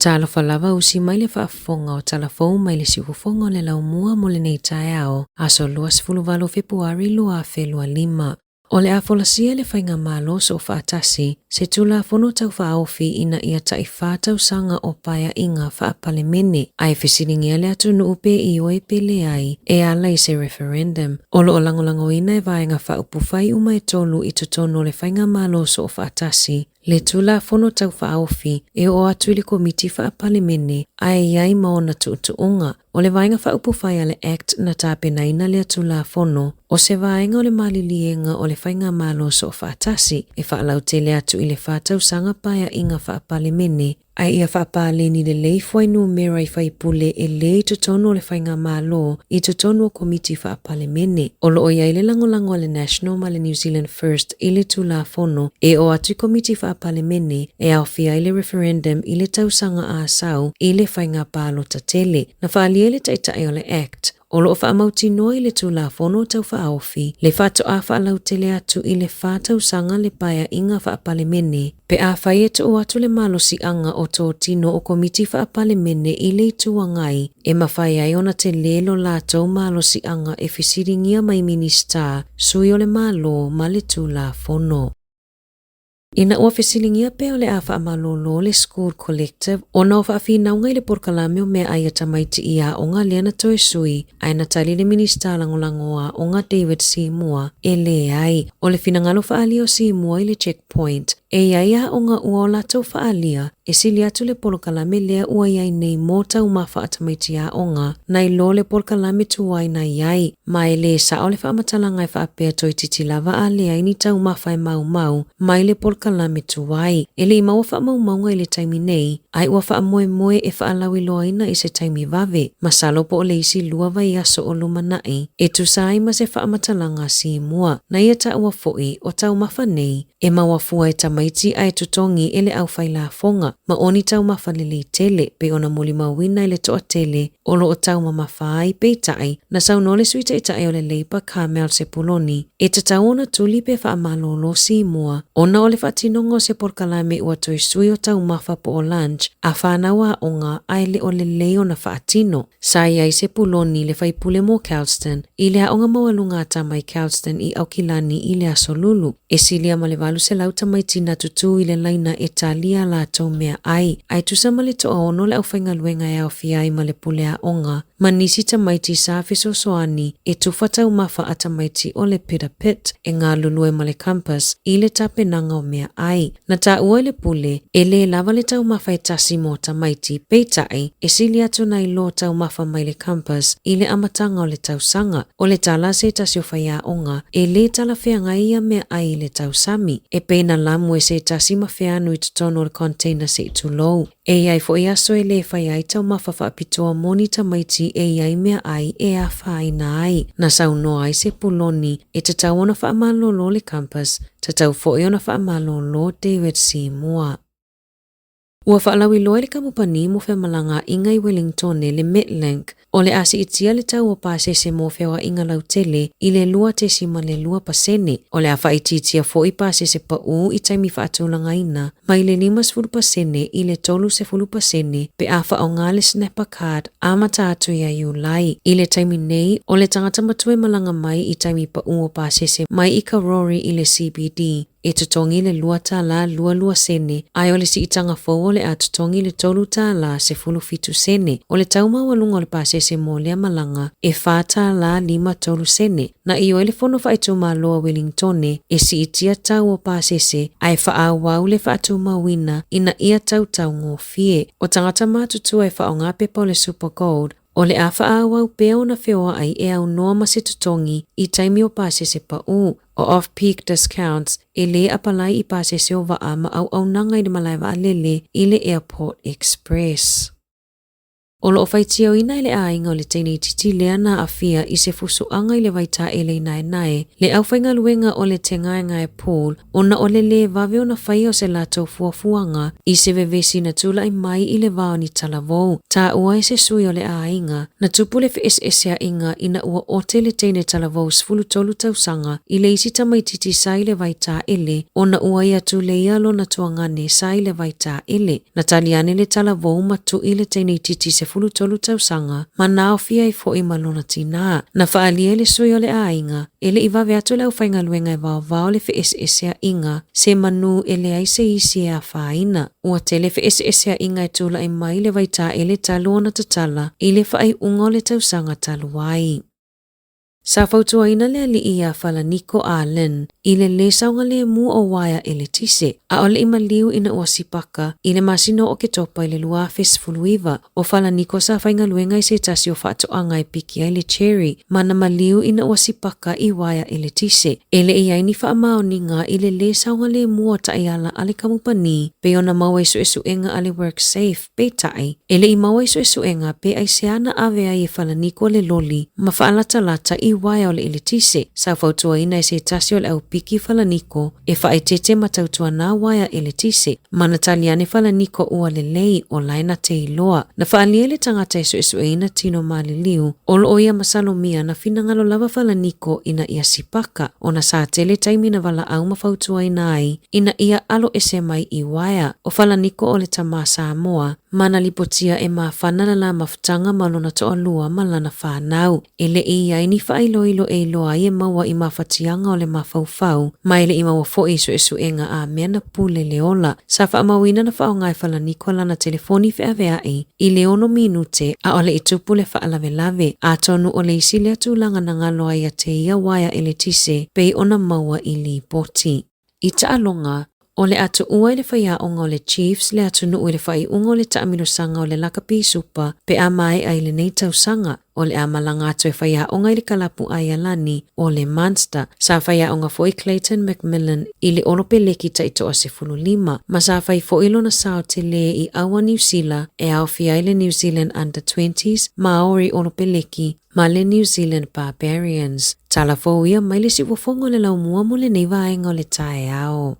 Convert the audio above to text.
Talofa lava usi mai le faafofoga o Tala Fou mai le siufofoga o le laumua mo lenei taeao, aso 28 Fepuari 2025. O le a folasia e le Faigamalo Soofaatasi se Tulafono Tau Faaofi ina ia tai-fa tausaga o paeaiga faa-Palemene, ae fesiligia le atunuu pe ioe pe leai e ala i se referendum. O lo o lagolagoina e Vaega Faaupufai uma e tolu i totonu o le Faigamalo Soofaatasi le Tulafono Tau Faaofi e oo atu i le Komiti Faa-Palemene ae i ai ma ona tuutuuga. O le Vaega Faaupufai a le Act na tapenaina lea Tulafono, o se vaega o le maliliega o le Faigamalo Soofaatasi e faalautele atu i le fa tausaga paeaiga faa-Palemene, ae ia faapaleni lelei fuainumera i faipule e le i totonu o le Faigamalo i totonu o Komiti Faa-Palemene. O lo o i ai le lagolago a le National ma le New Zealand First i le Tulafono e oo atu i Komiti Faa-Palemene e aofia ai le referendum i le tausaga a sau i le faiga palota tele. Na faaalia e le Taitai o le Act, o lo o faamautinoa i le Tulafono Tau Faaofi le faatoa faalautele atu i le fa tausaga le paeaiga faa-Palemene pe afai e tuu atu le malosiaga o totino o Komiti Faa-Palemene i le Itu Agai e mafai ai ona tele lo latou malosiaga e fesiligia mai Minisita, sui o le Malo ma le Tulafono. Ina ua fesiligia pea o le a faamalolo le School Collective ona o faafinauga i le polokalame o meaai a tamaiti i aoga lea na toe sui, ae na tali le Minisita Lagolago o Aoga David Seymour, e leai. O le finagalo faaalia o Seymour i le Checkpoint, e i ai aoga ua o latou faaalia e sili atu le polokalame lea ua i ai nei mo taumafa a tamaiti aoga nai lo le polokalame tuai na i ai, ma e lē sao le faamatalaga e faapea toeitiiti lava a leai ni taumafa e maumau mai le polokalame tuai. E le i maua faamaumauga i le taimi nei, ae ua faamoemoe e faalauiloaina i se taimi vave, masalo po o le isi lua vaiaso o lumanai, e tusa ai ma se faamatalaga a Simua. Na ia taua foi, o taumafa nei, E maua fua e tamaiti ae totogi e le aufailafoga, ma o ni taumafa lelei tele, pei ona molimauina i le toatele o lo o taumamafa ai, peitai, na saunoa le Sui Taitai o le Labour Carmel Sepuloni, e tatau ona tuli pe faamalolo Simua ona o le faatinoga o se polokalame ua toe sui o taumafa po o lunch a fanau aoga ae le o lelei ona faatino. Sa i ai Sepuloni le faipule mo Kelston i le aoga maualuga a tama i Kelston i Aukilani i le Aso Lulu. E silia ma le 800 tamaiti na tutū i le laina e talia a latou meaai, ae tusa ma le toaono le aufaigaluega e aofia ai ma le pule aoga ma nisi tamaiti sa fesoasoani e tufa taumafa a tamaiti o le Peter Pitt e galulue ma le Compass i le tapenaga o meaai. Na taua e le pule, e lē lava le taumafa e tasi mō tamaiti, peitai, e sili atu nai lo taumafa mai le Compass i le amataga o le tausaga. O le tala a se tasi o faiaoga, e lē talafeagai ia meaai i le tausami. E pei na lamu e se tasi ma feanu i totonu o le container se i tulou. E i ai foi aso e lē fai ai taumafa faapitoa mō ni tamaiti e i ai meaai e afaina ai. Na saunoa ai Sepuloni, e tatau ona faamalolo le Compass, Tatau foi ona faamalolo David Seymour. Ua faalauiloa e le kamupani mo femalagaaiga i Wellingtone le Metlink, o le a siitia le tau o pasese mo feoaiga lautele i le 2.2%. O le a faaitiitia foi pasese pau i taimi faatulagaina mai le 50% i le 30% pe a faaaoga le Snapper Card amata atu ia Iulai. I le taimi nei, o le tagata matua e malaga mai i taimi pau o pasese mai i Karori i le CBD, e totogi le $2.22 sene, ae o le siitaga fou o le a totogi le $3.17 sene. O le tau maualuga o le pasese mo lea malaga e $4.53 sene. Na ioe le Fono Faaitumalo a Wellingtone e siitia tau o pasese ae faaauau le faatumauina ina ia tau taugofie. O tagata matutua e faaaoga pepa o le Super Gold, o le a faaauau pea ona feoai e aunoa ma se totogi i taimi o pasese pau, o off-peak discounts, e lē apalai i pasese o vaa ma auaunaga i le malae vaalele i le Airport Express. O lo o faitioina e le aiga o le teine itiiti lea na aafia i se fusuaga i le vaitaele i Naenae le aufaigaluega o le Tegaegae Pool ona o le lē vave ona faia o se latou fuafuaga i se vevesi na tulai mai i le va o ni talavou. Taua e se sui o le aiga, na tupu le feeseeseaiga ina ua ote le teine talavou 13 tausaga i le isi tamaitiiti sa i le vaitaele ona ua ia tuleia lona tuagane sa i le vaitaele. Na tali ane le talavou ma tui le teine itiiti 13 tausaga ma naofia ai foi ma lona tinā. Na faaalia e le sui o le aiga, e le i vave atu le aufaigaluega e vaovao le feeseeseaiga se manu e leai se isi e afaina. Ua tele feeseeseaiga e tulai mai i le vaitaele talu ona tatala i le faaiuga o le tausaga talu ai. Sa fautuaina le alii iā Falaniko a Lynn i le lē saogalemu o uaea eletise, a o le i maliu ina ua sipaka i le masina o Oketopa i le 2019. ʻO Falaniko sa faigaluega i se tasi o faatoaga e piki ai le cherry ma na maliu ina ua sipaka i uaea eletise. E le i i ai ni faamaoniga i le lē saogalemu o taiala a le kamupani pei ona maua i suesuega a le WorkSafe. Peitai, e le i maua i suesuega pe aisea na ave ai e Falaniko le loli ma faalatalata i uaea o le eletise. Sa fautuaina e se tasi o le au piki Falaniko e faaeteete ma tautuana uaea eletise. Ma na tali ane Falaniko ua lelei o la e na te iloa. Na faaalia e le tagata e suesueina tino maliliu o lo o ia masalomia na finagalo lava Falaniko ina ia sipaka ona sa tele taimi na valaau ma fautuaina ai ina ia alo ese mai i uaea. O Falaniko o le tamā Samoa ma na lipotia e mafana le la mafutaga ma lona toalua ma lana fanau. E le i i ai ni faailoilo e iloa ai e maua i mafatiaga o le mafaufau ma e le i maua foi i suesuega a mea na pule le ola. Sa faamauina na faaaoga e Falaniko lana telefoni feaveai i le ono minute a o le i tupu le faalavelave. Atonu o le isi lea tulaga na galo ai ia te ia uaea eletise pei ona maua i lipoti. I taaloga, o le a tuua i le faiaoga o le Chiefs le atunuu i le faaiuga o le taamilosaga o le Lakapi Supa pe a maea i lenei tausaga. O le a malaga atu e faiaoga i le kalapu Aialani o le Munster. Sa faiaoga foi Clayton McMillan i le Olopeleki taitoa 15, ma sa fai foi lona sao telē i aua Niu Sila e aofia ai le New Zealand Under 20s, Maori Olopeleki ma le New Zealand Barbarians. Tala fou ia mai le siufofoga o le laumua mo lenei vaega o le taeao.